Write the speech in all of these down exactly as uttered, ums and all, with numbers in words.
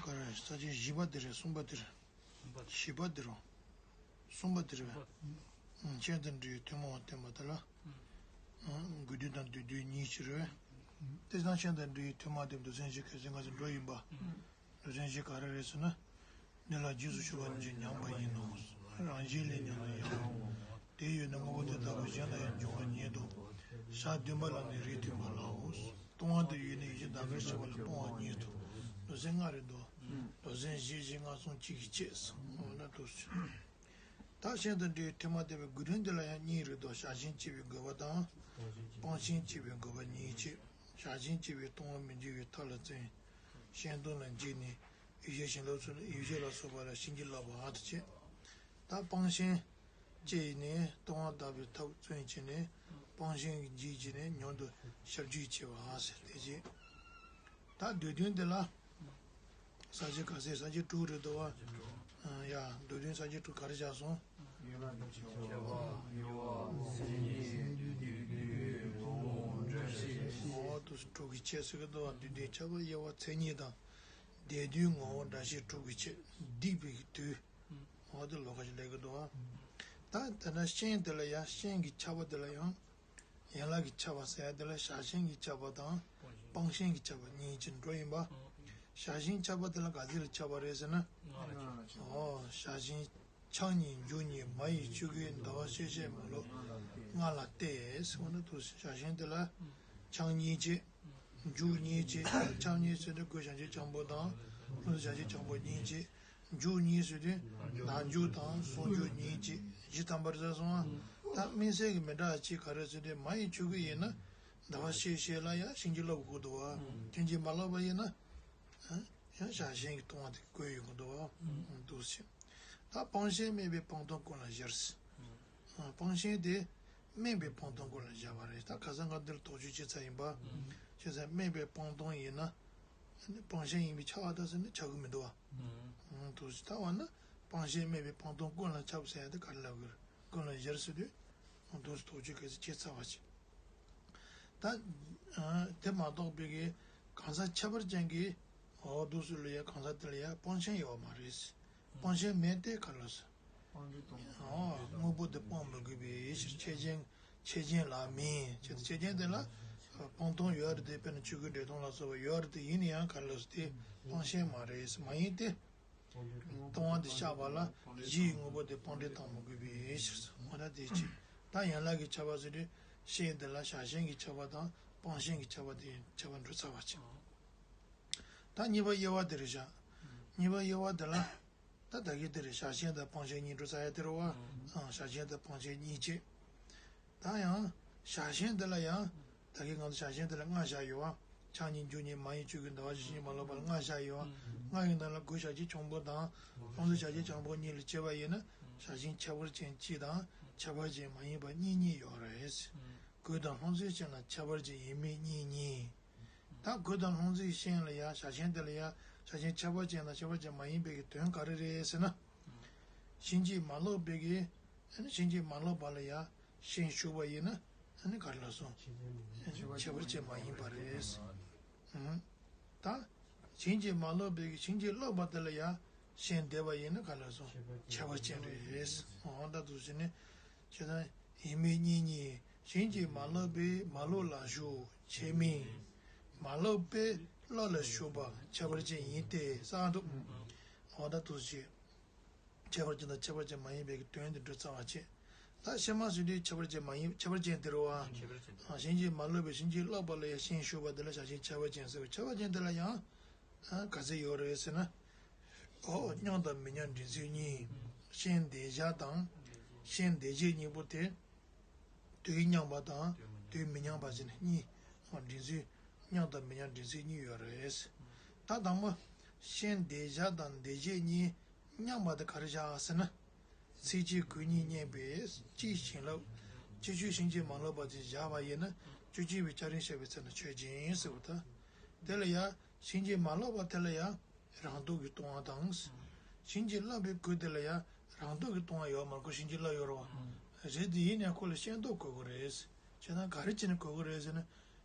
ག་རེ་ས་བཅད་བཞི་པ་དེ་རེད། གསུམ་པ་དེ་རེད། བཞི་པ་དེ་རོ། གསུམ་པ་དེ་རེད་བས། ཨང་། སྤྱན་དང་འདྲ་བའི་ཐུན་མོང་བ་བསྟན་པ་དེ་ལ། ཨང་། དགོས་འདོད་དང་འདོད་འདོད་གཉིས་ཀྱི་རེད་བས། དེ་ཙང་སྤྱན་དང་འདྲ་བའི་ཐུན་མོང་བསྟན་པའི་མདོ་ཚན་བཞི་གལ་ཆེན་ཁ་ཚིག་འགྲོ་ཡིན་པ། མདོ་ཚན་བཞི་ག་རེ་རེད་ཟེར་ན། འདི་ལ་རྗེས་སུ་ཞུགས་པ་རྣམས་ཀྱིས་ཉམས་པ་ཡིན་ནོ། རང་བཞིན་ལས་ཉམས་ན་ཡང་ངོ་། དེ་ཡོད་ན་དངོས་པོ་དེ་ལྟ་བུ་གཞན་ལ་ཡང་འབྱུང་བ་ཉིད་དོ། ཞག་བདུན་པ་ལ་ནི་རིགས་མཐུན་པ་ལའོ། ལྟུང་བ་དེ་ཡོད་ན་ཡིད་ཆེས་ལྡང་ཁར་ཆགས་པ་ལ་སྤོང་བ་ཉིད་དོ། མདོ་ཚན་ལྔ་རེད་དོ། མདོ་ཚན་བཞི་བཞི་ལྔ་གསུམ་གཅིག་གིས་བཅད་སོང་། འོ་ན་འདུག་སེ། ད་སྤྱན་དང་འདྲ་བའི་ཐུན་མོང་བསྟན་པའི་དགོས་འདུན་དེ་ལ་ཡང་གཉིས་རེད་དོ། བྱ་བཞིན་གཅེས་པའི་དགོས་པ་དང་། སྤང་བཞིན་གཅེས་པའི་དགོས་པ་གཉིས་བཅས། བྱ་བཞིན་གཅེས་པའི་ལྟུང་བ་མི་འགྱུར་བའི་ཐབས་ལ་བརྩོན། གཞན་སྡུག་ལ་འཇིགས་ནས་ཡིད་ཆེས་བྱིན་རླབས་སོགས་ལ། ཡིད་ཆེས་ལ་སོགས་པ་ལ་བྱིན་གྱིས་བརླབ་པ་དེ་བྱས། ད་སྤང་བཞིན་གཅེས་ནས་ལྟུང་བ་དག་པའི་ཐབས་བརྩོན་བྱས་ནས། སྤང་བཞིན་གྱི་འཇིགས་བྱས་ནས་མྱུར་དུ་ཞབས་ཀྱིས་བྱེད་པ་ཟེར་དེ་བྱས། ད་སྡོད་དོན་དེ་ལ། ས་བཅད་ག་ཚད། ས་བཅད་དྲུག་རེད་འདུག་བ། ཡ། སྡོད་དོན་ས་བཅད་དྲུག་ག་རེ་བཞག་སོང་། འོ་དུ་དྲུག་གིས་བཅད་ཟེར་གི་འདུག་བ། སྡོད་དོན་ཁྱབ་པ་དབྱེ་བ་མཚན་ཉིད་དང་། བསྡད་དུས་ངོ་བོ་འདྲ་བཤད་དྲུག་གིས་བཅད། སྡིག་པའི་དུས། འོ་དེ་ལོགས་ཀ་ཞིག་ལས་གི་འདུག་བ། ད་དེ་ན་སྤྱན་དེ་ལ་ཡ། སྤྱན་གྱི་ཁྱབ་པ་དེ་ལ་ཡང་། ཡན་ལག་གི་ཁྱབ་པ་ཟེར་ཡ་དེ་ལ་བྱ་བཞིན་གྱི་ཁྱབ་པ་དང་སྤང་བཞིན་གྱི་ཁྱབ་པ་གཉིས་ཀྱི་འགྲོ་ཡིན་པ། བྱ་བཞིན་ཁྱབ་པ་དེ་ལ་ག་ཚོད་ལ་ཁྱབ་པ་རེད་ཟེར་ན། འོ། བྱ་བཞིན་ཕྱག་གཉིས་མཇུག་གཉིས་མ་ཡི་ཆོས་གོས་འདའ་བ་ཤེས་བྱའི་མ་ལོག་སྔགས་ལ་གཏད་ཟེར་བ་ན་འདུག་སེ། བྱ་བཞིན་དེ་ལ་ཕྱག་གཉིས་བྱས། མཇུག་གཉིས་བྱས། ཕྱག་གཉིས་ཟེར་དུས་སྒོ་བྱ་བྱེད་རྐྱང་པོ་དང་ལྷུང་བཟེད་བྱ་བྱེད་རྐྱང་པོ་གཉིས་བྱས། མཇུག་གཉིས་ཟེར་དུས་ནང་མཇུག་དང་གསང་མཇུག་གཉིས་བྱས། བཞི་ཐམ་པ་རེད་ཟེར་སོང་ང་། ད་དམིགས་བསལ་གྱི་མི་འདྲ་བ་གཅིག་ག་རེ་ཟེར་དུས་མ་ཡི་ཆོས་གོས་ཡིན་ན་འདའ་བ་ཤེས་བྱའི་ལ་ཡ་བྱིན་གྱིས་བརླབ་དགོས་འདུག་བ། བྱིན་གྱིས་མ་བརླབས་པ་ཡིན་ན། ཡང་བྱ་བཞིན་གྱི་ལྟུང་བ་དེ་གོས་ཡོང་གི་འདུག་བ། འདུག་སེ། ད་སྤང་བཞིན་སྨད་པའི་སྤང་ལྟུང་ཀུན་ལ་སྦྱར། སྤང་བཞིན་དེ་སྨད་པའི་སྤང་ལྟུང་ཀུན་ལ་སྦྱར་བ་རེད། ད་ཁ་སང་ང་འདིར་དོགས་གཅོད་བྱས་ཚར་ཡིན་པ། བྱས་ཙང་སྨད་པའི་སྤང་ལྟུང་ཡིན་ན། སྤང་བཞིན་ཡིན་པས་ཁྱབ་པ་དང་ཟེར་ན་ཁྱབ་གི་མི་འདུག་བ། འདུག་སེ། ད་འོ་ན་སྤང་བཞིན་སྨད་པའི་སྤང་ལྟུང་ཀུན་ལ་ཁྱབ་ཟེར་ཡ་དེ་ག་རེ་ལབ་དགོས་རེད། ཀུན་ལ་སྦྱར་ཟེར་དུས། འདུག་སེ་དོགས་གཅོད་གལ་སྲིད་བྱས་ཚར་བ་ཅིག་ད། དེ་མ་གཏོགས་པའི་གི་གང་ཟག་ཁྱད་པར་ཅན་གྱི། འོ་འདུག་སེ་ལ་ཡ་གང་ཟག་དེ་ལ་ཡ་སྤང་བཞིན་ཡོད་མ་རེད། སྤང་བཞིན་མེད་དེ་ག་རེ་ལབ་སོང་། འོ་དངོས་པོ་དེ་སྤང་མི་དགོས་པའི་ཕྱིར། ཁྱད་ཅན། ཁྱད་ཅན་ལ་མིན། ཁྱད་ཁྱད་ཅན་དེ་ལ་སྤང་ལྟུང་ཡོད་རེད་དེ། དཔེར་ན་ཆོས་གོས་འབྲས་ལྟུང་ལ་སོགས་པ་ཡོད་རེད་དེ། ཡིན་ན་ཡང་ག་རེ་ལབ་སོང་། དེ་སྤང་བཞིན་མ་རེད། མ་ཡིན་ཏེ། ལྟུང་བ་དེ་བཤགས་པ་ལ་གཞི་ཡི་དངོས་པོ་དེ་སྤང་འགྲེལ་བཏང་མི་དགོས་པའི་ཕྱིར་སོ། འོ་ན་དེ་ཅི། ད་ཡན་ལག་གི་ཁྱབ་པ་ཟེར་དུས་སྤྱན་དེ་ལ་བྱ་བཞིན་གྱི་ཁྱབ་པ་དང་སྤང་བཞིན་གྱི་ཁྱབ་པ་དེ་ཁྱབ་པ་འགྲོ་ཚར་བ་ཅིག་ད་གཉིས་པ་དབྱེ་བ་དེ་རེད་བཞག་གཉིས་པ་དབྱེ་བ་དེ་ལ། ད་ད་གིན་དེ་རེད། བྱ་བཞིན་དང་སྤང་བཞིན་གཉིས་འགྲོ་ཚར་ཡ་དེ་རེད་བ། ཨང་། བྱ་བཞིན་དང་སྤང་བཞིན་གཉིས་བྱས། ད་ཡང་། བྱ་བཞིན་དེ་ལ་ཡང་། ད་གིན་ང་ཚོ་བྱ་བཞིན་དེ་ལ་ལྔ་བཞག་ཡོད་བ། ཕྱག་གཉིས་མཇུག་གཉིས་མ་ཡི་ཆོས་གོས་འདའ་བ་ཞེས་བྱིན་གྱིས་མ་བརླབས་པ་ལ་ལྔ་བཞག་ཡོད་བ། ལྔ་ཡི་ནང་ལ་སྒོ་བྱ་བྱེད་ཆེན་པོ་དང་། ལྷུང་བཟེད་བྱ་བྱེད་རྐྱང་པོ་གཉིས་ལ་བྱས་པ་ཡིན་ན། བྱ་བཞིན་ཁྱད་པར་ཅན་གཅིག་དང་ཁྱད་པར་ཅན་མ་ཡིན་པ་གཉིས་གཉིས་ཡོད་རེད། གོས་དང་ལྷུང་བཟེད་ཅན་ལ་ཁྱད་པར་ཅན་ཡིན་མིན་གཉིས་གཉིས། ད་གོས་དང་ལྷུང་བཟེད་ཅན་ལ་ཡ། བྱ་བཞིན་དེ་ལ་ཡ། བྱ་བཞིན་ཁྱད་པར་ཅན་དང་ཁྱད་པར་ཅན་མ་ཡིན་པའི་གི་དོན་ག་རེ་རེད་ཟེར་ན། བྱིན་གྱིས་མ་བརླབས་པའི་གི། བྱིན་གྱིས་མ་བརླབས་པ་ལ་ཡ་ཞེན་ཞུགས་པ་ཡིན་ན། ག་རེ་ལབ་སོང་། ཁྱད་པར་ཅན་མ་ཡིན་པ་རེད། ད་བྱིན་གྱིས་མ་བརླབས་པའི་གི། བྱིན་གྱིས་བརླབས་པ་དེ་ལ་ཡ་ཞེན་བསྡད་པ་ཡིན་ན་ག་རེ་ལབ་སོང་། ཁྱད་པར་ཅན་རེད། འོ་ད་འདུག་ཟེར་ནས། བྱས་ཙང་ཡིན་མིན་གཉིས་གཉིས། བྱིན་གྱིས་མ་བརླབས་པའི་མ་བརླབས་ལ་ཞུགས་བྱས་མིན། མ་བརླབས་པའི་བརླབས་ལ་ཞུགས་པ་ཁྱད་པར་ཅན་ཡིན་ཏེ། གསལ་འདུག་འོ་ད་འདུག་ཟེར། ཁྱད་པར་ཅན་དང་ཁྱད་པར་ཅན་མ་ཡིན་པའི་གི་དོན་དེ་འགྲོ་ཚར་བ་བྱས། ད་ཕྱི་མ་ཟེར་དུས་ཁྱད་པར་ཅན་མ་ཡིན། ཁྱད་པར་ཅན་དེ་རེད་བ། ཁྱད་པར་ཅན། བྱིན་གྱིས་མ་བརླབས་པའི། བྱིན་གྱིས་བརླབས་པ་ལ་ཡ་ཞེན་ཞུགས་པ་དེ་ལ་བྱ་བྱིན་ཁྱད་པར་ཅན་ཟེར་བ། ཁྱད་པར་ཅན་དེ་ལ་ཡང་། ག་ཚོད་ཡོད་རེད་ཟེར་ན། འོ། མཉམ་དང་མི་མཉམ་འདྲེན་ཚུལ་གཉིས། ཞེན་འདོད་བྱ་དང་། ཞེན་འདོད་བྱེད་གཉིས་པོ་དེ། དུས་མཉམ་པ་དང་དུས་མི་མཉམ་པ་ཟེར་ནས་གཉིས། འདྲེན་ཚུལ། མཉམ་དང་མི་མཉམ་འདྲེན་ཚུལ་གཉིས་ཡོད་རེད། ད་དང་པོ། ཞེན་འདོད་བྱ་དང་འདོད་བྱེད་གཉིས་མཉམ་པ་དེ་ག་རེ་བཞག་ཟེར་ན། ཚིག་གཅིག་གོས་གཉིས་བསྙེན་པས་གཅིག་བྱིན་རླབས། གཅིག་ཆོས་བྱིན་གྱིས་མ་བརླབས་པ་ཅིག་བཞག་པ་ཡིན་ན། བཅུ་གཅིག་པའི་སྐྱ་རེངས་བཤད་པའི་ཚེ་ན་ཆོས་ཅན་ཟེར་བ་དང་། དེ་ལ་ཡ། བྱིན་གྱིས་མ་བརླབས་པ་དེ་ལ་ཡ། རང་སྡུག་གི་ལྟུང་བ་དང་། བྱིན་གྱིས་བརླབས་པའི་གོས་དེ་ལ་ཡ། རང་སྡུག་གི་ལྟུང་བ་ཡོད་མ་རེད། ཁོ་བྱིན་གྱིས་བརླབས་ཡོད་རེད་བ། རེད་དེ་ཡིན་ནའང་ཁོ་ལ་ཞེན་སྡུག་གོས་དགོས་རེད། བྱས་ན་ག་རེ་བྱས་ནས་གོས་དགོས་རེད་ཟེར་ན།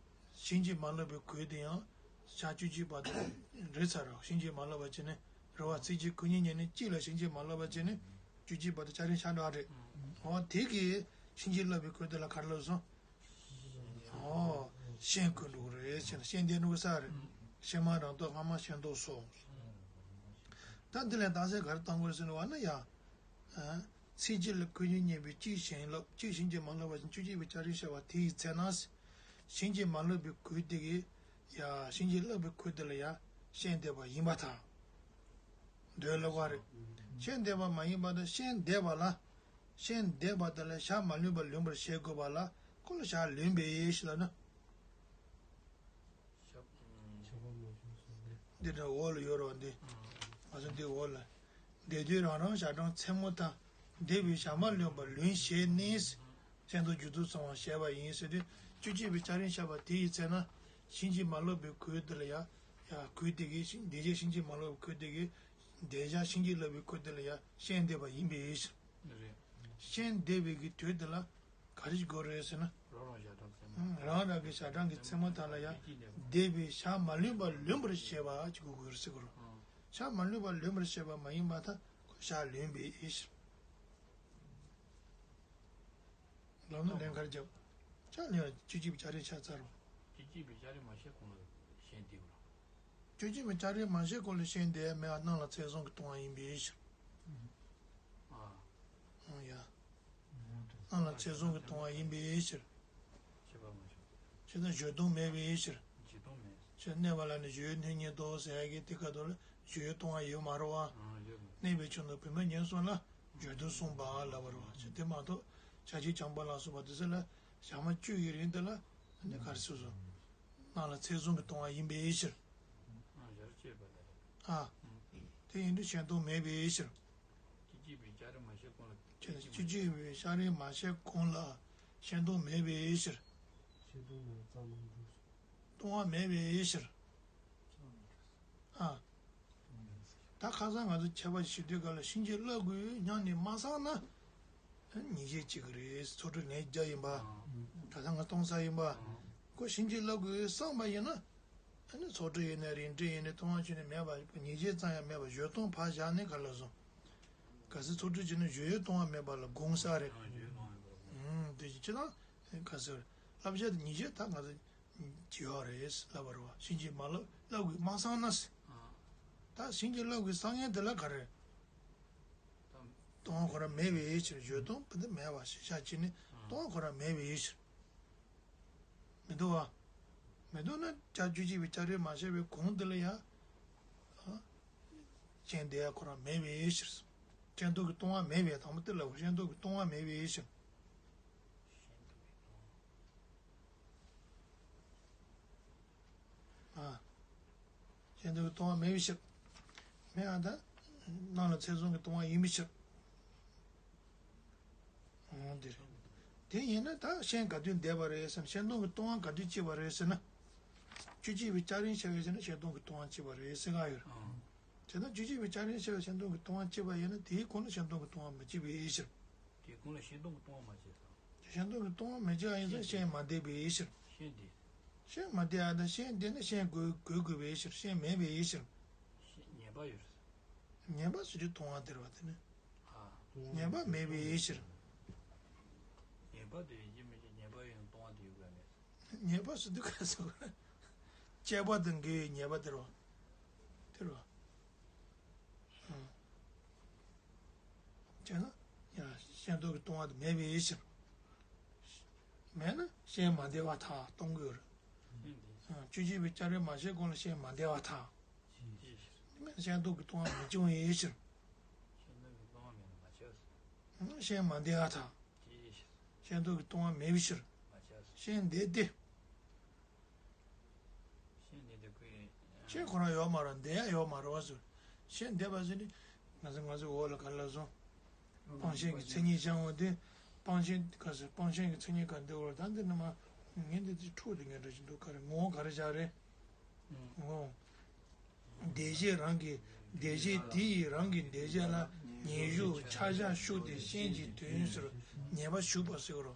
བྱིན་གྱིས་མ་བརླབས་པའི་གོས་དེ་ཡང་། ཞག་བཅུ་གཅིག་བར་དུ་རེད་ཚར་རོ། ཕྱིན་ཅི་མ་ལོག་པ་བྱས་ནས་རེད་བ། ཚིག་གཅིག་ཁོ་གཉིས་ཉན་ནས་གཅིག་ལ་ཕྱིན་ཅི་མ་ལོག་པ་བྱས་ནས་བཅུ་གཅིག་བར་དུ་སྐྱ་རེངས་ཤར་འགྲོ་བ་རེད། འོ་དེ་གིས་ཕྱིན་ཅི་ལོག་པའི་གོས་དེ་ལ་ག་རེ་ལབ་སོང་། ཨོ། ཤེས་གོས་འགྲོ་གི་རེད་ཟེར་ན་ཤེས་འདས་འགྲོ་གི་ས་རེད། ཤེས་མ་རང་རྟོགས་སྔ་མ་ཤེས་རྟོགས་སོ། ད་འདི་ལས་རྟགས་གསལ་ག་རེ་བཏང་དགོས་ཟེར་བ་ན་ཡ། ཚིག་གཅིག་ལ་ཁོ་གཉིས་ཉན་པའི་གཅིག་བྱིན་རླབས་གཅིག་ཕྱིན་ཅི་མ་ལོག་པ་བཞིན་བཅུ་གཅིག་པའི་སྐྱ་རེངས་ཤར་བ་དེ་ཡི་ཚེ་ན། ཕྱིན་ཅི་མ་ལོག་པའི་གོས་དེ་གིས་ཡ་ཕྱིན་ཅི་ལོག་པའི་གོས་དེ་ལ་ཡ་ཤེས་འདས་པ་ཡིན་པར་ཐལ། འདོད་ལོག་པ་རེད། ཤེས་འདས་པ་མ་ཡིན་པར་ཐལ། ཤེས་འདས་པ་ལ། ཤེས་འདས་པ་དེ་ལ་ཞག་མ་ལུས་པ་ལོན་པར་བྱེད་དགོས་པ་ལ་ཁོ་ལ་ཞག་ལོན་པའི་ཕྱིར་ལབ་ན། འདི་འདྲ་འོག་ལ་ཡོད་རོགས་འདི། ང་ཚོ་འདི་འོག་ལ། འདས་དུས་རང་རང་ཞག་གྲངས་མཚན་མོ་དང་། འདས་པའི་ཞག་མ་ལོན་པ་ལོན་བྱེད་ནི། ཤེས་རྟོགས་རྒྱུ་དུ་སོང་བ་བྱས་པ་ཡིན་ཟེར་དུས་བཅུ་གཅིག་པའི་སྐྱ་རེངས་ཤར་བ་དེ་ཡི་ཚེ་ན། ཕྱིན་ཅི་མ་ལོག་པའི་གོས་དེ་ལ་ཡ། ཡ་གོས་དེ་གིས་ཕྱིན་འདས་རྗེས་ཕྱིན་ཅི་མ་ལོག་པའི་གོས་དེ་གིས། འདས་ཞག་ཕྱིན་ཅི་ལོག་པའི་གོས་དེ་ལ་ཡ་ཤེས་འདས་པ་ཡིན་པའི་ཕྱིར། རེད། ཤེས་འདས་པའི་གི་དུས་དེ་ལ་ག་རེ་དགོས་རེད་ཟེར་ན། རང་རང་ཞག་གྲངས་མཚན་མོ། རང་རང་གི་ཞག་གྲངས་ཀྱི་མཚན་མོ་དག་ལ་ཡང་འདས་པའི་ཞག་མ་ལུས་པ་ལོན་པར་བྱེད་པ་ཅིག་དགོས་ཀྱི་རེད་ཟེར་གི་རེད། ཞག་མ་ལུས་པ་ལོན་པར་བྱེད་པ་མ་ཡིན་པར་ཐལ། ཁོ་ཞག་ལོན་པའི་ཕྱིར། ལམ་ནི་ལན་ག་རེ་བརྒྱབ། ཆ་ནས་བཅུ་གཅིག་པའི་སྐྱ་རེངས་ཤར་ཚར་རོ། བཅུ་གཅིག་པའི་སྐྱ་རེངས་མ་ཤར་གོང་ལ་ཤེས་འདས་པ། བཅུ་གཅིག་པའི་སྐྱ་རེངས་མ་ཤར་གོང་ལ་ཤེས་འདས་མེད་པ་སྣང་ལ་ཚད་བཟུང་གིས་སྟོང་བ་ཡིན་པའི་ཕྱིར། ཨ། ཨང་ཡ། སྣང་ལ་ཚད་བཟུང་གིས་སྟོང་བ་ཡིན་པའི་ཕྱིར། ཤེས་པ་མ་ཤར། ཆོས་དང་གཞོལ་སྟོང་མེད་པའི་ཕྱིར། གཞོལ་སྟོང་མེད། ཆོས་གནས་པ་ལ་ནི་གཞོལ་བའི་སྣོད་ཉིད་དོ་ཟེར་ཡ་གི་དེ་ཁ་ཐོག་ལ་གཞོལ་བའི་སྟོང་བ་ཡོད་མ་རེད་བ། ཨང་ཡོད་མ། གནས་པའི་ཆོས་རྣམས་བུད་མེད་ཉིད་གསུམ་ལ་གཞོལ་དུ་གསུངས་པ་ལབ་པ་རེད་བ། ཆོས་དེ་མ་གཏོགས་བྱ་བྱེད་བྱམས་པ་ལ་སོགས་པ་དེ་ཚོ་ལ་ཞག་མ་བཅུ་ཡི་རིང་དེ་ལ་ནི་ག་རེ་ཟེར་སོང་། སྣང་ལ་ཚད་བཟུང་གིས་སྟོང་བ་ཡིན་པའི་ཕྱིར། ཨ། དེ་ཡིན་དུས་ཤེས་སྟོང་མེད་པའི་ཕྱིར། བཅུ་གཅིག་པའི་སྐྱ་རེངས་མ་ཤར་གོང་ལ། བཅུ་གཅིག་པའི་སྐྱ་རེངས་མ་ཤར་གོང་ལ་ཤེས་སྟོང་མེད་པའི་ཕྱིར། ཤེས་སྟོང་མེད་པ་ཙམ་མ་གྲུབ། སྟོང་བ་མེད་པའི་ཕྱིར། ཨ། ད་ཁ་སང་ང་ཚོ་ཁྱད་པར་ཞིག་དུས་ག་ལ་ཕྱིན་ཅི་ལོག་གོས་སྙམ་ནས་མ་བསམ་ན། ཉེས་བྱས་གཅིག་གི་རེད། ཚོགས་དྲུག་ལན་བརྒྱ་ཡིན་པ། ད་ལྟ་ང་སྟོང་ས་ཡིན་པ། ཁོ་ཕྱིན་ཅི་ལོག་གོས་བསམ་པ་ཡིན་ན། ཨ་ནི་ཚོགས་དྲུག་ཡིན་ནའི་རིགས་འགྲེ་ཡིན་ནའི་སྟོང་བ་ཆོས་ནི་མེད་པ་ཉེས་བྱས་ཙམ་ཡང་མེད་པ་གཞོལ་སྟོང་ཕར་བཞག་ནས་ག་ལ་སོང་། གལ་སྲིད་ཚོགས་དྲུག་བྱས་ན་གཞོལ་བའི་སྟོང་བ་མེད་པ་ལ་དགོངས་ས་རེད། ཨང་གཞོལ་བའི་སྟོང་བ་མེད་པ་ལ་དགོངས། ཨང་དེ་བཞིན་ཅི་ལ་ག་ཟེར་བསླབ་བྱ་དེ་ཉེས་བྱས་ད་ང་ཚོ་ཅི་ཡོད་རེད་ལབ་པ་རེད་བ། ཕྱིན་ཅི་མ་ལོག་ལོག་གོས་མ་བསམ་ན། ཨང་ད་ཕྱིན་ཅི་ལོག་གོས་བསམ་མཁན་དེ་ལ་ག་རེ། ད་སྟོང་བ་ཁོ་རང་མེད་པའི་ཕྱིར། གཞོལ་སྟོང་བ་དེ་མེད་པ་ཞེས་བྱ་བྱས་ནས་སྟོང་བ་ཁོ་རང་མེད་པའི་ཕྱིར། མི་འདུག་བ། མི་འདུག་ན་བཅུ་གཅིག་པའི་སྐྱ་རེངས་མ་ཤར་བའི་གོང་དེ་ལ་ཡང་། ཨ། ཤེས་འདས་ཡ་ཁོ་རང་མེད་པའི་ཕྱིར། ཤེས་རྟོགས་ཀྱི་སྟོང་བ་མེད་པའི་དང་པོ་དེ་ལ་ཤེས་རྟོགས་ཀྱི་སྟོང་བ་མེད་པའི་ཕྱིར། ཤེས་རྟོགས་ཀྱི་སྟོང་བ། ཨ། ཤེས་རྟོགས་ཀྱི་སྟོང་བ་མེད་པའི་ཕྱིར། མེད་ཨ་ད། སྣང་ལ་ཚད་བཟུང་གིས་སྟོང་བ་ཡིན་པའི་ཕྱིར། འོང་འདིར། དེ་ཡིན་ན་ད་ཤེས་ག་དུས་འདས་པ་རེད་ཟེར་ན་ཤེས་སྟོང་གི་སྟོང་བ་ག་དུས་སྐྱེས་པ་རེད་ཟེར་ན། བཅུ་གཅིག་པའི་སྐྱ་རེངས་ཤར་བའི་ཚེ་ན་ཤེས་སྟོང་གི་སྟོང་བ་སྐྱེས་པ་རེད་ཟེར་ག་ཡོད། ཨང་། བྱས་ན་བཅུ་གཅིག་པའི་སྐྱ་རེངས་ཤར་བའི་ཤེས་སྟོང་གི་སྟོང་བ་སྐྱེས་པ་ཡིན་ན་དེའི་གོང་ལ་ཤེས་སྟོང་གི་སྟོང་བ་མི་སྐྱེས་པའི་ཕྱིར། དེའི་གོང་ལ་ཤེས་སྟོང་གི་སྟོང་བ་མ་སྐྱེས་སམ། ཤེས་སྟོང་གི་སྟོང་བ་མི་སྐྱེས་པ་ཡིན་ཙང་ཤེས་མ་འདས་པའི་ཕྱིར། ཤེས་འདས། ཤེས་མ་འདས་ཨ་ད་ཤེས་འདས་ན་ཤེས་དགོས་དགོས་དགོས་པའི་ཕྱིར་ཤེས་མེད་པའི་ཕྱིར། ཤེས་ངེས་པ་ཡོད། ངེས་པ་ཟེར་དུས་སྟོང་བ་དེ་རེད་བ་དེ་ནི། ཨ། ངེས་པ་མེད་པའི་ཕྱིར། ངེས་པ་དེ་ཡིན་གཅིག་མིན་གཅིག་ངེས་པ་ཡོད་ན་སྟོང་བ་དེ་ཡོད་དགོས་མེད། ངེས་པ་ཟེར་དུས་ག་ཟེར་དགོས་རེད། དཔྱད་པ་དང་འགལ་བའི་ངེས་པ་དེ་རེད་བ། དེ་རེད་བ། ཨང་། བྱས་ན། ཡང་ཤེས་རྟོགས་ཀྱི་སྟོང་བ་དེ་མེད་པའི་ཕྱིར། མེད་ན་ཤེས་མ་འདས་པར་ཐལ་སྟོང་གི་ཡོད་རེད། ཨང་། བཅུ་གཅིག་པའི་སྐྱ་རེངས་མ་ཤར་གོང་ལ་ཤེས་མ་འདས་པར་ཐལ། མེད་ན་ཤེས་རྟོགས་ཀྱི་སྟོང་བ་མི་འབྱུང་བའི་ཕྱིར། ཤེས་རྟོགས་ཀྱི་སྟོང་བ་མེད་ན་མ་ཁྱབ། ཤེས་མ་འདས་པར་ཐལ། ཤེས་རྟོགས་ཀྱི་སྟོང་བ་མེད་པའི་ཕྱིར། མ་ཁྱབ། ཤེས་འདས་ཏེ། ཤེས་འདས་ཏེ་ཁོའི། ཤེས་ཁོ་རང་ཡོད་མ་རེད་འདས་ཡ་ཡོད་མ་རེད་བ་ཟེར། ཤེས་འདས་པ་ཟེར་ནི། ང་ཚོ་ང་ཚོའི་འོག་ལ་ག་རེ་ལབ་སོང་། སྤང་ཤེས་ཀྱི་མཚན་ཉིད་སྦྱང་བ་དེ། སྤང་ཤེས་ག་ཟེར་སྤང་ཤེས་ཀྱི་མཚན་ཉིད་ག་འདི་འོག་ལ་ད་འདི་ནི་མ། ངས་འདི་འདི་འཁྲུག་འདི་ངན་འདྲ་ཞིག་འདུག་ག་རེ་ངོ་བོ་ག་རེ་བཞག་རེད། ངོ་བོ། འདས་ཞེས་རང་གི་འདས་ཞེས་དེ་ཡིས་རང་གི་འདས་ཞེས་ལ་ཉེས་ཞུགས་ཆ་བཞག་ཞུགས་ཏེ་ཤེས་ཀྱི་དོན་ཟེར་ཉེས་པ་ཞུགས་པ་ཟེར་རོ།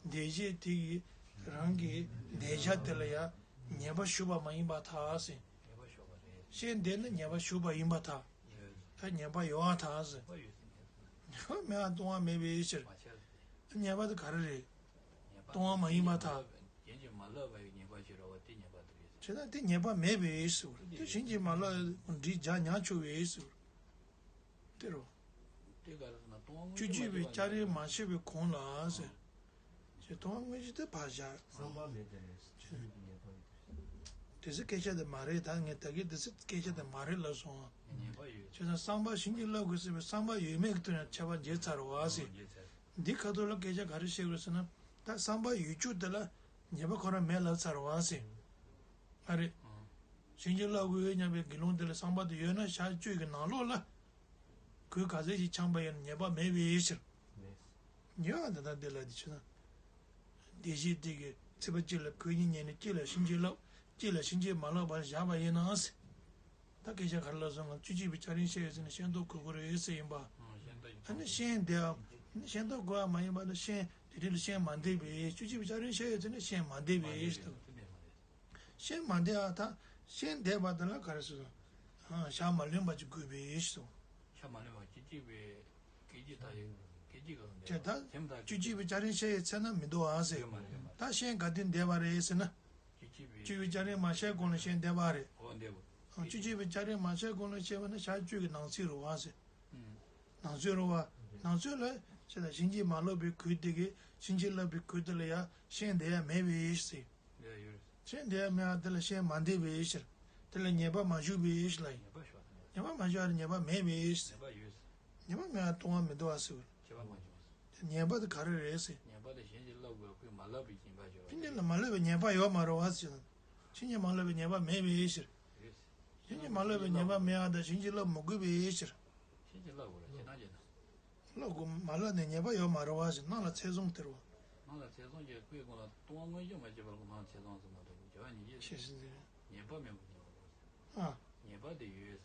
འདས་ཞེས་དེ་ཡིས་རང་གི་འདས་ཞེས་དེ་ལ་ཡང་ ཉེས་པ་ཞུགས་པ་མ་ཡིན་པར་ཐལ་ཟེར། ཤེས་འདོད་ནི་ཉེས་པ་ཞུགས་པ་ཡིན་པར་ཐལ། ད་ཉེས་པ་ཡོད་པར་ཐལ་ཟེར། ཉེས་པ་མེད་པར་སྟོང་པ་མེད་པའི་ཕྱིར། ཉེས་པ་དེ་ག་རེ་རེད། སྟོང་པ་མ་ཡིན་པར་ཐལ། བྱས་ན་དེ་ཉེས་པ་མེད་པའི་ཕྱིར། དེ་བཞིན་གྱིས་མ་ལྷག་པའི་འདྲིས་རྒྱག་ཉག་ཆོག་པའི་ཕྱིར། དེ་རུ། དེ་ག་རེ་ཟེར་ན་སྟོང་པ་དངོས་གཞི་མ་སྤྱོད་པ་ཡིན་ན། བཅས་པའི་གོང་ལ་ཟེར། ཅེས་སྟོང་པ་དངོས་གཞི་དེ་ཕར་བཞག་བསམ་པ་མེད་པའི་ཕྱིར། དེ་ཚོ་སྐད་ཆ་དེ་མ་རེད། ད་ངས་ད་གིན་དེ་ཚོ་སྐད་ཆ་དེ་མ་རེད་ལབ་སོང་། ཉེས་པ་ཡོད། བྱས་ཙང་བསམ་པ་བྱིན་གྱིས་བརླབ་དགོས་ཟེར་བའི་བསམ་པ་ཡོད་མེད་ཀྱི་ཐོག་ནས་ཁྱད་པར་འབྱེད་ཚར་བ་ཟེར། འབྱེད་ཚར། འདི་ཁ་ཐོག་ལ་སྐད་ཆ་ག་རེ་བཤད་དགོས་ཟེར་ན། ད་བསམ་པ་ཡོད་རྒྱུ་དེ་ལ་ཉེས་པ་ཁོ་རང་མེད་ལབ་ཚར་བ་ཟེར། ཨ་རེད། བྱིན་གྱིས་བརླབ་དགོས་སྙམ་པའི་དགེ་སློང་དེ་ལ་བསམ་པ་དེ་ཡོད་ན་ཞག་བཅུ་གི་ནང་ལོགས་ལ། གོས་ག་ཚད་ཅིག་འཆང་པ་ཡིན་ན་ཉེས་པ་མེད་པའི་ཕྱིར། ཉེས་པ་འདི་དང་འདི་ལ་འདི་ཕྱིར་ན། བདེ་གཤེགས་དེ་གིས་ཚེས་པ་གཅིག་ལ་གོས་གཉིས་རྙེད་ནས་གཅིག་ལ་བྱིན་གྱིས་བརླབས། གཅིག་ལ་བྱིན་གྱིས་མ་བརླབས་པར་བཞག་པ་ཡིན་ན། ད་སྐད་ཆ་ག་རེ་ལབ་སོང་ང་། བཅུ་གཅིག་པའི་སྐྱ་རེངས་ཤར་ཡོད་ཟེར་ན་ཤེས་རྟོགས་དགོས་ཀྱི་རེད་ཟེར་ཡིན་པ། ཨ་ནི་ཤེས་འདོད་ཨ། ཤེས་རྟོགས་དགོས་པ་མ་ཡིན་པ་ནི་ཤེས་དེ་འདྲ་ལ་ཤེས་མ་འདོད་པའི། བཅུ་གཅིག་པའི་སྐྱ་རེངས་ཤར་ཡོད་ཟེར་ན་ཤེས་མ་འདོད་པའི་ཞེས་དང་། ཤེས་མ་འདོད་པ་དང་ཤེས་འདོད་པ་དེ་ལ་ག་རེ་ཟེར། ཞག་མ་ལོན་པ་ཅིག་དགོས་པའི་ཞེས་སོ། ཞག་མ་ལོན་པ་བཅུ་གཅིག་པའི་སྐད་ཅིག་ད་ཡོད། སྐད་ཅིག་ག་ལ་འདོད་པ། དེ་ད་དེ་མ་ད་བཅུ་གཅིག་པའི་སྐྱ་རེངས་ཤར་ཡའི་ཚེ་ན་མི་འདུག་ཨ་ཟེར། ཡོད་མ་རེད། ཡོད་མ་རེད། ད་ཤེས་ག་དུས་འདོད་པ་རེད་ཟེར་ན། བཅུ་གཅིག་པའི་སྐྱ་རེངས་མ་ཤར་གོང་ལ་ཤེས་འདོད་པ་རེད། འོ་འདོད་པ། བཅུ་གཅིག་པའི་སྐྱ་རེངས་མ་ཤར་གོང་ལ་ཤེས་པ་ན་ཞག་བཅུ་གི་ནང་ཚིག་རེད་བ་ཟེར། ནང་ཚོད་རུ་བ། ནང་ཚོད་ལ་ཅེ་ད་བྱིན་གྱིས་མ་བརླབས་པའི་གོས་དེ་གིས་བྱིན་གྱིས་བརླབས་པའི་གོས་དེ་ལ་ཡང་ཤེས་འདོད་ཡ་མེད་པའི་ཕྱིར། ཡ་ཡོད། ཤེས་འདོད་ཡ་མེད་པ་དེ་ལ་ཤེས་མ་འདོད་པའི་ཕྱིར། དེ་ལ་ཉེས་པ་མ་ཞུགས་པའི་ཕྱིར་ལ་ཡིན། ཉེས་པ་ཞུགས་ཉེས་པ་མ་ཞུགས་ཡ་ཉེས་པ་མེད་པའི་ཕྱིར། ཉེས་པ་ཡོད། ཉེས་པ་མེད་པ་སྟོང་པ་མི་འདུག་པ་ཟེར། ཁྱད་པར་མ་བྱུང་། ཉེས་པ་དེ་ག་རེ་རེད་ཟེར། ཉེས་པ་དེ་བྱིན་གྱིས་བརླབས་དགོས་གོས་མ་བརླབས་པའི་ཉེས་པ་ཞུགས། བྱིན་གྱིས་མ་བརླབས་པའི་ཉེས་པ་ཡོད་མ་རེད་བ་ཟེར། བྱིན་གྱིས་མ་བརླབས་པའི་ཉེས་པ་མེད་པའི་ཕྱིར། བྱིན་གྱིས་མ་བརླབས་པའི་ཉེས་པ་མེད་པ་དང་བྱིན་གྱིས་བརླབས་མི་དགོས་པའི་ཕྱིར། བྱིན་གྱིས་བརླབས་དགོས་རེད་ཞེ་ན་ཞེ་ན། བརླབས་དགོས་མ་བརླབས་ནས་ཉེས་པ་ཡོད་མ་རེད་བ་ཞེ་ན་སྣང་ལ་ཚད་བཟུང་སྟེར་བ། སྣང་ལ་ཚད་བཟུང་གི་དཔེ་ཀུན་ལ་སྟོང་པ་དངོས་གཞི་མ་སྐྱེས་པ་ལ་སྣང་ལ་ཚད་བཟུང་ཟེར་མ་གཏོགས་བྱ་བ་ཉིད་ཀྱིས་ཤེས་ཟིན་ཟེར། ཉེས་པ་མེད་པ་ཉེས་པ་ལ། ཨ། ཉེས་པ་དེ་ཡོད།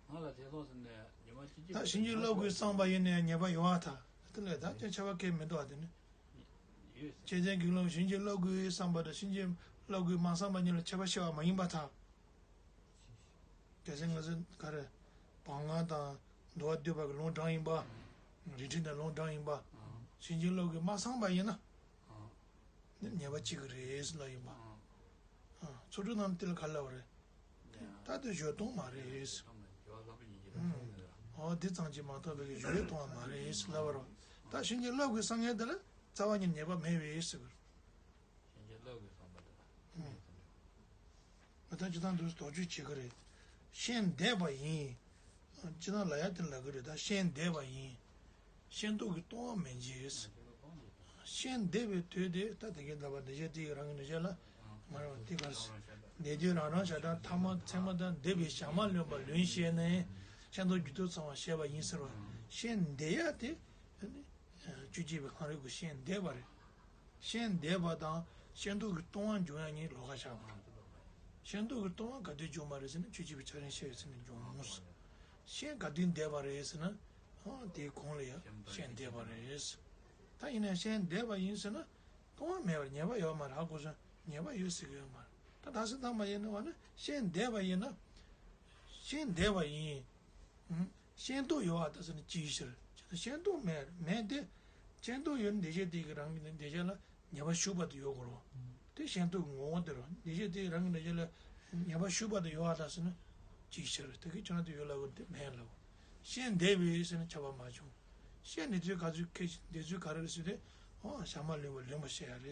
སྣང་ལ་ཚད་བཟུང་ཟེར་ནས་ཉེས་པ་ཅི་ཅི་ད་བྱིན་གྱིས་བརླབས་དགོས་བསམ་པ་ཡིན་ནའི་ཉེས་པ་ཡོད་པར་ཐལ། དེ་ལས་ད་ཅི་ཁྱད་པར་གང་མི་འདུག་པ་དེ་ནི། ཡོད་ཟེར། བཅོམ་ལྡན་དགེ་སློང་བྱིན་གྱིས་བརླབས་དགོས་བསམ་པ་དང་བྱིན་གྱིས་བརླབས་དགོས་མ་བསམ་པ་གཉིས་ལ་ཁྱད་པར་ཕྱེ་བ་མ་ཡིན་པར་ཐལ། གལ་སྲིད་ང་ཚོ་ག་རེ། བག་ངར་དང་འདུལ་བ་འདོད་པ་གི་ལུང་དྲངས་ཡིན་པ། རིགས་འགྲེ་དང་ལུང་དྲངས་ཡིན་པ། བྱིན་གྱིས་བརླབས་དགོས་མ་བསམ་པ་ཡིན་ན། འདི་ཉེས་པ་གཅིག་གི་རེད་ལབ་ཡིན་པ། ཚོགས་དྲུག་ནང་དེ་ལ་ག་ལབ་པ་རེད། ད་དེ་སྦྱོར་སྟོང་མ་རེད། ཨོ་འདི་ཙམ་གྱིས་མ་གཏོགས་པའི་སྦྱོར་སྟོང་བ་མ་རེད་ལབ་པ་རེད། ད་བྱིན་གྱིས་བརླབས་དགོས་བསམ་མཁན་དེ་ལ་རྩ་བ་ཉིད་ཉེས་པ་མེད་པའི་ཟེར་གི་རེད། བྱིན་གྱིས་བརླབས་དགོས་བསམ་པ་དེ་ལ། ང་ད་ཅི་ཐང་དུ་དོགས་གཅོད་བྱེད་ཀྱི་རེད། ཤེས་འདོད་པ་ཡིན། ཅི་ཐང་ལ་ཡ་དེ་ལབ་ཀྱི་རེད། ད་ཤེས་འདོད་པ་ཡིན། ཤེས་འདོད་ཀྱིས་སྟོང་པ་མི་འབྱེད། ཤེས་འདོད་པའི་དོན་དེ་ད་དེ་གའི་ལབ་པ་འདི་བྱས་དེ་ཡི་རང་གི་འདི་བྱས་ལ། ང་རང་དེ་གར་འདོད་དོན་རང་རང་བྱ་བྲལ་ཐ་མ་ཚད་མ་དང་འདོད་པའི་ཞག་མ་ལོན་པ་ལོན་ཤེས་ནས། ཤེས་འདོད་རྒྱུ་དོན་ཚང་བ་བཤད་པ་ཡིན་ཟེར་བ། ཤེས་འདོད་ཡ་དེ། བཅུ་གཅིག་པའི་ཁམས་རིག་གོ་ཤེས་འདོད་པ་རེད། ཤེས་འདོད་པ་དང་ཤེས་འདོད་ཀྱིས་སྟོང་པ་འབྱུང་ཡ་གཉིས་ལོགས་ཀ་བཞག་པ། ཤེས་འདོད་ཀྱིས་སྟོང་པ་ག་དུས་འབྱུང་བ་རེད་ཟེར་ན་བཅུ་གཅིག་པའི་སྐྱ་རེངས་ཤར་བའི་ཚེ་ནས་འབྱུང་ངོ་། ཤེས་ག་དུས་འདོད་པ་རེད་ཟེར་ན། ཨ་དེའི་གོང་ལ་ཡང་ཤེས་འདོད་པ་རེད། ད་ཡིན་ན་ཤེས་འདོད་པ་ཡིན་ཟེར་ན། སྟོང་པ་མེད་པར་ཉེས་པ་ཡོད་མ་རེད། ཧ་གོ་སོང་། ཉེས་པ་ཡོད་ཟེར་གི་ཡོད་མ་རེད། ད་ད་སེ་ད་མ་ཡིན་ན་བ་ན་ཤེས་འདོད་པ་ཡིན་ན། ཤེས་འདོད་པ་ཡིན། ཤེས་འདོད་ཡོད་པ་ད་ཟེར་ན་ཅིའི་ཕྱིར། ཅི་ད་ཤེས་འདོད་མེད་མེད་དེ། ཤེས་འདོད་ཡོད་ན་འདུས་བྱས་དེ་གི་རང་གི་འདུས་བྱས་ལ་ཉེས་པ་ཞུགས་པ་དེ་ཡོད་དགོས་རེད། དེ་ཤེས་འདོད་ཀྱི་ངོ་བོ་དེ་རེད། འདུས་བྱས་དེ་རང་གི་འདུས་བྱས་ལ་ཉེས་པ་ཞུགས་པ་དེ་ཡོད་པ་ད་ཟེར་ན་ཅིའི་ཕྱིར། དེ་གི་ཁྱོད་རང་དེ་ཡོད་ལབ་དགོས་དེ་མེད་ལབ་དགོས། ཤེས་འདོད་པའི་ཟེར་ན་ཁྱབ་པ་མ་བྱུང་། ཤེས་འདོད་ཚུལ་ག་ཚོད་ཁེ་འདོད་ཚུལ་ག་རེ་རེད་ཟེར་ཏེ། ཨོ་ཞག་མ་ལོན་པ་ལོན་པར་བཤད་ཡ་རེད།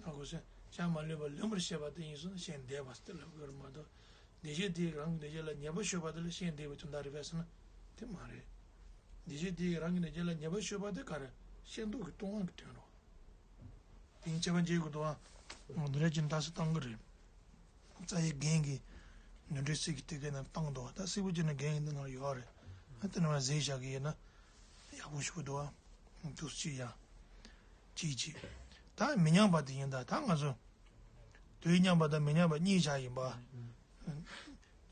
ཨ་ཁུ་སེ། ཞག་མ་ལོན་པ་ལོན་པར་བཤད་པ་དེ་ཡིན་སོང་ན་ཤེས་འདོད་པ་དེ་ལ་དགོས་རེད་མ་གཏོགས། འདུས་བྱས་དེ་རང་གི་འདུས་བྱས་ལ་ཉེས་པ་ཞུགས་པ་དེ་ལ་ཤེས་འདོད་པའི་དོན་དག་རེད་པས་ཟེར་ན། དེ་མ་རེད། འདུས་བྱས་དེ་རང་གི་འདུས་བྱས་ལ་ཉེས་པ་ཞུགས་པ་དེ་ག་རེ། ཤེས་འདོད་ཀྱིས་སྟོང་པ་གི་དོན་རེད། དེ་ཉིད་ཁྱད་པར་འབྱེད་དགོས་འདུག་ཨ། འདི་འདྲ་ཅིག་འདྲ་སེ་བཏང་གི་རེད། རྩ་བའི་རྒན་གྱིས་ནོར་འཁྲུལ་གསེར་གྱི་ཐིག་ཀའི་ནང་བཏང་འདུག་ད་གསལ་པོ་བྱས་ན་རྒན་གྱི་འདི་ནང་ཡོད་རེད། ཨ་དེ་ནང་བཞག་གི་ཡིན་ན་ཡག་པོ་ཞིག་འདུག་ཨ། འདུག་སེ་ཡ། གཅིག་གཅིག་ད་མི་མཉམ་པ་དེ་ཡིན་ད་ད་ང་ཚོ། དུས་མཉམ་པ་དང་མི་མཉམ་པ་གཉིས་བཞག་ཡིན་པ།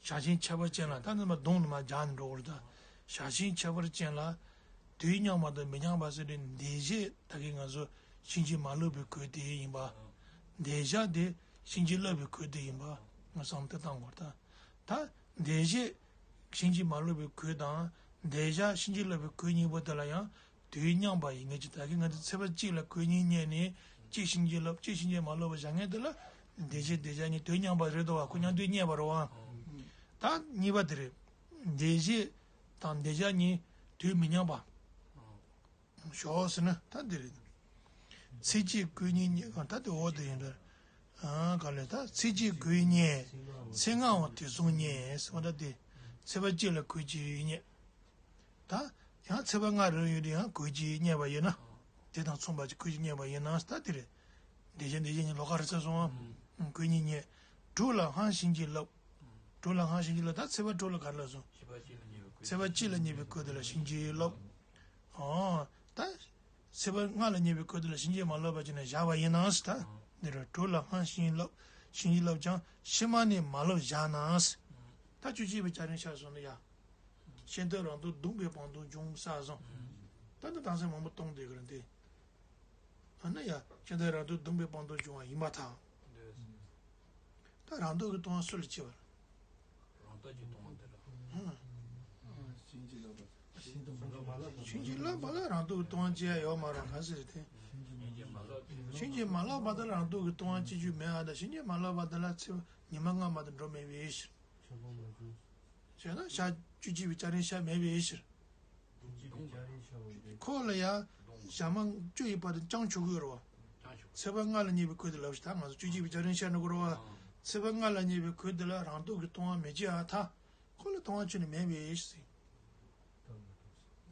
ཞག་ཆེན་ཁྱད་པར་ཅན་ལ་ད་ནི་མ་གདོང་དུ་མ་སྦྱར་ནས་འགྲོ་བར་ད། ཞག་ཆེན་ཁྱད་པར་ཅན་ལ། དུས་མཉམ་པ་དང་མི་མཉམ་པ་ཟེར་དུས་འདུས་བྱས་ད་གིན་ང་ཚོ་བྱིན་གྱིས་མ་བརླབས་པའི་གོས་དེ་ཡིན་པ། འདོད་བྱ་དེ་ གཤིན་རྗེ་བསླབ་པའི་གོས་དེ་ཡིན་པ་ང་བསམ་དེ་བཏང་དགོས་ད། ད་འདས་ཞེས་གཤིན་རྗེ་མ་བསླབ་པའི་གོས་དང་འདས་ཞག་གཤིན་རྗེ་བསླབ་པའི་གོས་གཉིས་པོ་དེ་ལ་ཡང་དུས་མཉམ་པ་ཡིན་ངེས་ཀྱི་ད་གིན་ང་ཚོ་ཚེས་པ་གཅིག་ལ་གོས་གཉིས་རྙེད་ནས་གཅིག་གཤིན་རྗེ་བསླབ་གཅིག་གཤིན་རྗེ་མ་བསླབ་པ་བཞག་མཁན་དེ་ལ་འདས་ཞེས་འདས་ཞག་གཉིས་དུས་མཉམ་པ་རེད་དོ་བ་ཁོ་མཉམ་དུ་རྙེད་པ་རེད་བ། ད་གཉིས་པ་དེ་རེད། འདས་ཞེས་དང་འདས་ཞག་གཉིས་དུས་མི་མཉམ་པ། ཞོག་ཟེར་ན་ད་འདི་རེད། ཚེས་གཅིག་གོས་གཉིས་རྙེད་གང་ད་དེ་འོག་ཏུ་ཡིན་འདྲ། ཨ་ག་ལས་ད་ཚེས་གཅིག་གོས་རྙེད། ཚེས་ལྔའང་དེ་བཟུང་རྙེད་ཟེར་བ་ད་དེ། ཚེས་པ་གཅིག་ལ་གོས་གཅིག་རྙེད། ད་ཡང་ཚེས་པ་ལྔ་རེ་ཡོད་དུས་ཡང་གོས་གཅིག་རྙེད་པ་ཡིན་ན། དེ་དང་མཚུངས་པ་ཅིག་གོས་གཅིག་རྙེད་པ་ཡིན་ན་ད་དེ་རེད། འདས་ཞེས་འདས་ཞེས་གཉིས་ལོགས་ཀ་རེད་ཚར་སོང་ཨ། གོས་གཉིས་རྙེད། དྲུག་ལ་སྔ་གཤིན་རྗེ་བསླབ། དྲུག་ལ་སྔ་གཤིན་རྗེ་བསླབ་ད་ཚེས་པ་དྲུག་ལ་ག་རེ་ལབ་སོང་། ཚེས་པ་གཅིག་ལ་རྙེད་པའི་གོས་དེ་ལ་གཤིན་རྗེ་བསླབ། ཨོ། ད། ཚེས་པ་ལྔ་ལ་རྙེད་པའི་གོས་དེ་ལ་གཤིན་རྗེ་མ་བསླབ་པ་བྱས་ནས་བཞག་པ་ཡིན་ནའང་ད། འདི་རུ་དྲུག་ལ་སྔ་གཤིན་བསླབ། གཤིན་རྗེ་བསླབ་ཀྱང་ཕྱི་མ་ནས་མ་བསླབ་བཞག་ནའང་། ད་བཅུ་གཅིག་པའི་སྐྱ་རེངས་ཤར་སོང་ན་ཡ། ཤིན་ཏུ་རང་དོན་བརྡུངས་པའི་དཔང་རྟགས་འབྱུང་ས་སོང་། ད་ནི་དྭངས་གསལ་མང་པོ་གཏོང་བསྡད་ཀྱི་རེད་འདི། ཨ་ནི་ཡ་ཤིན་ཏུ་རང་དོན་བརྡུངས་པའི་དཔང་རྟགས་འབྱུང་བ་ཡིན་པར་ཐལ། ད་རང་སྟོབས་ཀྱིས་སྟོང་བ་སུ་ལ་སྐྱེ་བ། རང་སྟོབས་ཀྱིས་སྟོང་བ་དེ་ལ། གཤིན་རྗེ་བསླབ་པ་ལ་རང་སྟོབས་ཀྱིས་སྟོང་བ་སྐྱེ་ཡ་ཡོད་མ་རེད་ག་ཟེར་ཏེ། གཤིན་རྗེ་མ་བསླབ་པ་དེ་ལ་རང་སྟོབས་ཀྱིས་སྟོང་བ་སྐྱེ་རྒྱུ་མེད་ཨ། ད་གཤིན་རྗེ་མ་བསླབ་པ་དེ་ལ་ཚེ་ཉི་མ་སྔ་མ་དང་འགྲོ་མེད་པའི་ཕྱིར། བྱས་ན་ཞག་བཅུ་གཅིག་པའི་སྐྱ་རེངས་ཤར་མེད་པའི་ཕྱིར། ཁོ་ལ་ཡང་ཞག་མ་བཅུ་ཡི་བར་དུ་བཅང་ཆོག་གི་རེད་བ། ཚེས་པ་ལྔ་ལ་རྙེད་པའི་གོས་དེ་ལབ་ཤིག་ད་ང་ཚོ་བཅུ་གཅིག་པའི་སྐྱ་རེངས་ཤར་ནི་གོ་རེད་བ། ཚེས་པ་ལྔ་ལ་རྙེད་པའི་གོས་དེ་ལ་རང་སྟོབས་ཀྱིས་སྟོང་བ་མི་སྐྱེ་ཨ་ད། ཁོ་ལ་སྟོང་བ་ཁྱོན་ནས་མེད་པའི་ཕྱིར།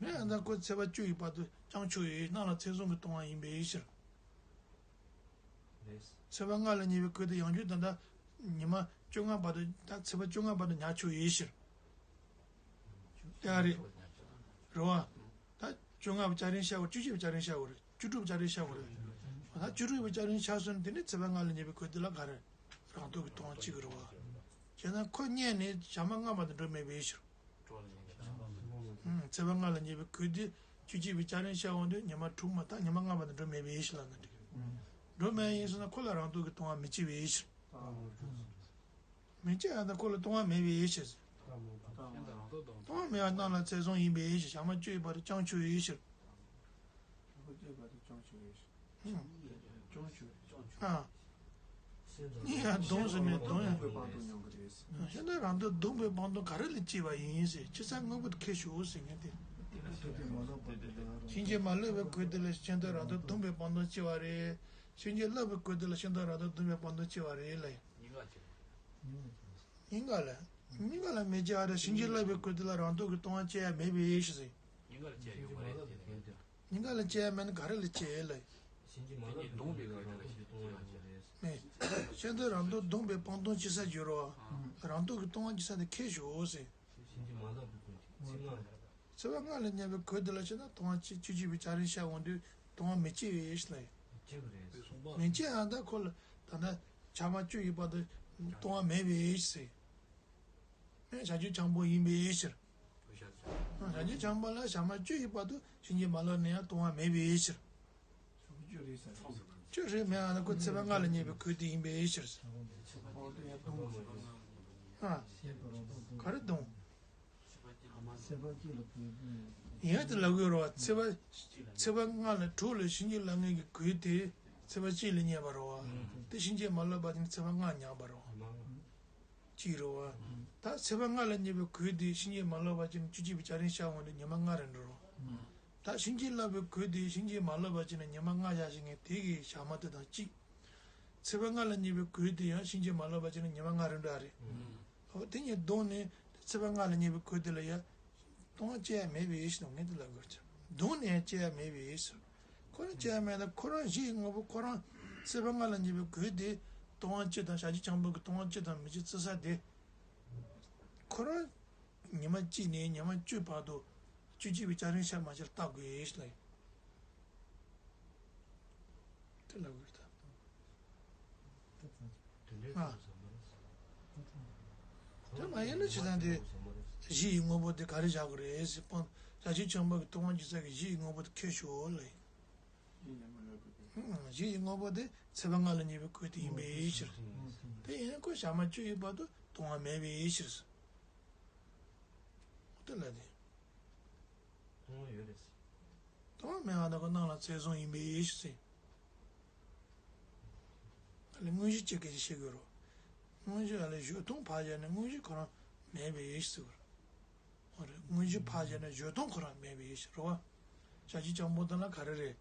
མེད་ཨ་ད་ཁོ་ཚེས་པ་བཅུ་ཡི་བར་དུ་བཅང་ཆོག་ཡོད་སྣང་ལ་ཚེས་བཟུང་གིས་སྟོང་བ་ཡིན་པའི་ཕྱིར། ཚེས་པ་ལྔ་ལ་རྙེད་པའི་གོས་དེ་ཡང་རྒྱུན་ད་ལྟ་ཉི་མ་བཅོ་ལྔ་བར་དུ་ད་ཚེས་པ་བཅོ་ལྔ་བར་དུ་ཉར་ཆོག་ཡོད་ཕྱིར། ཡ་རེད། རེད་བ། ད་བཅོ་ལྔ་པའི་སྐྱ་རེངས་ཤར་བ་བཅུ་གཅིག་པའི་སྐྱ་རེངས་ཤར་བ་རེད་བཅུ་དྲུག་པའི་སྐྱ་རེངས་ཤར་བ་རེད། ད་བཅུ་དྲུག་པའི་སྐྱ་རེངས་ཤར་སོང་ནས་དེ་ནས་ཚེས་པ་ལྔ་ལ་རྙེད་པའི་གོས་དེ་ལ་ག་རེ། རང་སྟོབས་ཀྱིས་སྟོང་བ་གཅིག་རེད་བ། བྱས་ན་ཁོ་རྙེད་ནས་ཞག་མ་ལྔ་བར་དུ་འགྲོ་མེད་པའི་ཕྱིར། ཚེས་པ་ལྔ་ལ་རྙེད་པའི་གོས་དེ་བཅུ་གཅིག་པའི་སྐྱ་རེངས་ཤར་འོང་དུས་ཉི་མ་དྲུག་མ་ད་ཉི་མ་ལྔ་བར་དུ་འགྲོ་མེད་པའི་ཕྱིར་ལབ་ན་འགྲིག་འགྲོ་མེད་ཡིན་ཟེར་ན་ཁོ་ལ་རང་སྟོབས་ཀྱིས་སྟོང་བ་མི་སྐྱེ་བའི་ཕྱིར། མི་སྐྱེ་ཡང་ད་ཁོ་ལ་སྟོང་བ་མེད་པའི་ཕྱིར། སྟོང་བ་མེད་པ་སྣང་ལ་ཚེས་བཟུང་ཡིན་པའི་ཕྱིར་ཞག་མ་བཅུ་ཡི་བར་དུ་བཅང་ཆོག་ཡོད་ཕྱིར། ཨ། གཉིས་ཡང་བརྡུངས་ཟེར་ནས་བརྡུངས་ཡང་། ཤིན་ཏུ་རང་སྟོབས་བརྡུངས་པའི་དཔང་རྟགས་ག་རེ་ལ་སྐྱེས་པ་ཡིན་ཟེར་ཅི་ས་དངོས་པོ་དེ་ཁས་ཞུའོ་ཟེར་མཁན་དེ། གཤིན་རྗེ་མ་བསླབ་པའི་གོས་དེ་ལ་ཤིན་ཏུ་རང་སྟོབས་བརྡུངས་པའི་དཔང་རྟགས་སྐྱེ་བ་རེད། གཤིན་རྗེ་བསླབ་པའི་གོས་དེ་ལ་ཤིན་ཏུ་རང་སྟོབས་བརྡུངས་པའི་དཔང་རྟགས་སྐྱེ་བ་རེད་ལ། གཉིས་ཀ་ལ། གཉིས་ཀ་ལ་མི་སྐྱེ་བ་རེད་གཤིན་རྗེ་བསླབ་པའི་གོས་དེ་ལ་རང་སྟོབས་ཀྱིས་སྟོང་བ་སྐྱེ་ཡ་མེད་པའི་ཕྱིར་ཟེར། གཉིས་ཀ་ལ་སྐྱེ་ཡ་ཡོད་མ་རེད་དེ། གཉིས་ཀ་ལ་སྐྱེ་ཡ་མེད་ན་ག་རེ་ལ་སྐྱེ་ཡ་ལ། གཤིན་རྗེ་མ་བསླབ་པའི་གོས་དེ་ལ་ཤིན་ཏུ་རང་སྟོབས་བརྡུངས་པའི་དཔང་རྟགས་སྐྱེ་ས་བརྗོད་རོགས། རང་སྟོབས་ཀྱིས་སྟོང་བ་སྐྱེ་ས་དེ་ཁས་ཞུའོ་ཟེར། གཤིན་རྗེ་མ་བསླབ་པའི་གོས་ཚེས་ལྔ། ཚེས་པ་ལྔ་ལ་རྙེད་པའི་གོས་དེ་ལ་ཤེས་ན་སྟོང་བ་སྐྱེ་བཅུ་གཅིག་པའི་སྐྱ་རེངས་ཤར་འོང་དུས་སྟོང་བ་མི་སྐྱེ་བའི་ཕྱིར་ལ། སྐྱེ་གི་རེད། མི་སྐྱེ་ཡང་ད་ཁོ་ལ་ད་ལྟ་ཞག་མ་བཅུ་ཡི་བར་དུ་སྟོང་བ་མེད་པའི་ཕྱིར། མེད་བྱ་རྒྱུ་འཆང་པོ་ཡིན་པའི་ཕྱིར། བྱ་རྒྱུ་འཆང་པོ་ལ་ཞག་མ་བཅུ་ཡི་བར་དུ་གཤིན་རྗེ་མ་བསླབས་ན་ཡང་སྟོང་བ་མེད་པའི་ཕྱིར། བཅུ་རེད་མེད་ཨ་ན་ཁོ་ཚེས་པ་ལྔ་ལ་རྙེད་པའི་གོས་དེ་ཡིན་པའི་ཕྱིར། ཨ། ག་རེ་བརྡུངས། ཡིན་ཡང་དེ་ལབ་དགོས་རེད་བ་ཚེས་པ། ཚེས་པ་ལྔ་ལ་དྲུག་ལ་གཤིན་རྗེ་བསླབ་མཁན་གྱི་གོས་དེ་ཚེས་པ་གཅིག་ལ་རྙེད་པ་རེད་བ། དེ་གཤིན་རྗེ་མ་བསླབས་པ་དེ་ནི་ཚེས་པ་ལྔ་ཉམས་པ་རེད་བ། གཅིག་རེད་བ། ད་ཚེས་པ་ལྔ་ལ་རྙེད་པའི་གོས་དེ་གཤིན་རྗེ་མ་བསླབས་པ་ཅིག་ནི་བཅུ་གཅིག་པའི་སྐྱ་རེངས་ཤར་འོང་དུས་ཉི་མ་ལྔ་རེ་འགྲོ་རོགས། ད་གཤིན་རྗེ་བསླབ་པའི་གོས་དེ་གཤིན་རྗེ་མ་བསླབས་པ་ཅིག་ནི་ཉི་མ་ལྔ་བཞག་ཤེས་མཁན་དེ་གི་ཞག་མ་དེ་དང་གཅིག་ཚེས་པ་ལྔ་ལ་རྙེད་པའི་གོས་དེ་ཡང་གཤིན་རྗེ་མ་བསླབས་པ་ཅིག་ནི་ཉི་མ་ལྔ་རེ་འགྲོ་ཡ་རེད། འོ་དེ་གཉིས་བསྡོམས་ནས་ཚེས་པ་ལྔ་ལ་རྙེད་པའི་གོས་དེ་ལ་ཡང་སྟོང་བ་སྐྱེ་ཡ་མེད་པའི་ཕྱིར་ངས་དེ་ལ་དགོས་ཀྱང་བསྡོམས་ནས་ཡང་སྐྱེ་ཡ་མེད་པའི་ཕྱིར། ཁོ་རང་སྐྱེ་ཡ་མེད་ན་ཁོ་རང་གཞི་ཡི་དངོས་པོ་ཁོ་རང་ཚེས་པ་ལྔ་ལ་རྙེད་པའི་གོས་དེ་སྟོང་བ་སྐྱེ་དང་བྱ་རྒྱུ་འཆང་པོ་གི་སྟོང་བ་སྐྱེ་དང་མི་སྐྱེ་བརྩི་ས་དེ། ཁོ་རང་ཉི་མ་གཅིག་ནས་ཉི་མ་བཅུ་བར་དུ་བཅུ་གཅིག་པའི་སྐྱ་རེངས་ཤར་མ་ཤར་བལྟ་དགོས་ལ། དེ་ལ་དགོས་ད། དེ་མ་ཡིན་ན་བྱེད་སྟངས་དེ་གཞི་ཡི་དངོས་པོ་དེ་ག་རེ་བཞག་དགོས་རེད་ཟེར་སྤང་བྱ་རྒྱུ་འཆང་པོ་གི་སྟོང་བ་སྐྱེ་ས་གི་གཞི་ཡི་དངོས་པོ་དེ་ཁས་ཞུའོ་ལ། གཞི་ཡི་དངོས་པོ་དེ་ཚེ་བ་ལྔ་ལ་གནས་པའི་སྐུ་དེ་ཡིན་པའི་ཕྱིར། དེ་ཡིན་ན་ཁོ་ཞག་མ་བཅུ་ཡི་བར་དུ་ལྟུང་བ་མེད་པའི་ཕྱིར། དེ་ལ་དེ། ལྟུང་བ་ཡོད་རེད། ལྟུང་བ་མེད་པ་དང་ཁོ་སྣང་ལ་ཚད་བཟུང་ཡིན་པའི་ཕྱིར། ཨ་ལས་དངོས་གཞི་གཅིག་གིས་ཤེས་དགོས་རོ། དངོས་གཞི་ཨ་ལས་གཞོལ་ལྟུང་ཕར་བཞག་ནས་དངོས་གཞི་ཁོ་རང་མེད་པའི་ཕྱིར་ཟེར་བ་རེད། དངོས་གཞི་ཕར་བཞག་ནས་གཞོལ་ལྟུང་ཁོ་རང་མེད་པའི་ཕྱིར་རོ། བ། བྱ་བྱེད་རྐྱང་པོ་དེ་ལ་ག་རེ་རེད།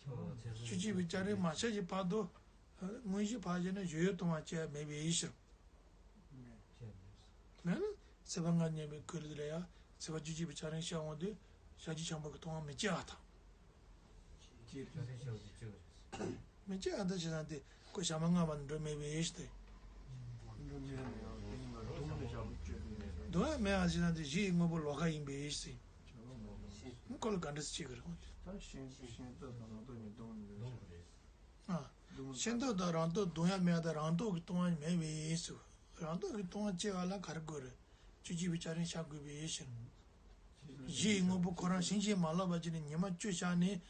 བཅུ་གཅིག་པའི་སྐྱ་རེངས་མ་ཆགས་ཀྱི་བར་དུ། དངོས་གཞི་ཕར་བཞག་ནས་གཞོལ་ཡས་ལྟུང་བ་བཅས་མེད་པའི་ཕྱིར། མེད་ན་ཚེ་བ་ལྔ་བརྙེས་པའི་སྐུ་ལ་ཡང་ཚེ་བ་བཅུ་གཅིག་པའི་སྐྱ་རེངས་ཤར་འོང་དུས་བྱ་བྱེད་རྐྱང་པོ་གི་ལྟུང་བ་མི་སྐྱེ་བ་དང་། མི་སྐྱེ་བ་དང་ཞེ་ན་དེ་ཁོ་ཞག་མ་ལྔ་བར་འགྲོ་མེད་པའི་ཕྱིར་ཏེ། ལྟུང་བ་མེད་པ་ཞེ་ན་དེ་གཞི་ཡི་དངོས་པོ་ལོགས་ཀ་ཡིན་པའི་ཕྱིར། ཁོ་ལ་ག་འདྲ་སེ་བྱེད་ཀྱི་རེད། ད་ཤེས་ཤེས་ལྟ་དང་རང་ལྟ་གཉིས་ལྟུང་བ་མེད་པའི་ཕྱིར། ཨ། ཤེས་ལྟ་དང་རང་ལྟ་ལྟུང་ཡ་མེད་པ་དང་རང་ལྟ་གི་ལྟུང་བ་མེད་པའི་ཕྱིར། རང་ལྟ་གི་ལྟུང་བ་སྐྱེ་བ་ལ་ག་རེ་དགོས་རེད། བཅུ་གཅིག་པའི་སྐྱ་རེངས་ཤར་དགོས་པའི་ཕྱིར། གཞི་ཡི་དངོས་པོ་ཁོ་རང་ཕྱིན་ཅི་མ་ལོག་པ་ཅིག་ནི་ཉི་མ་བཅུ་ཤར་ནས་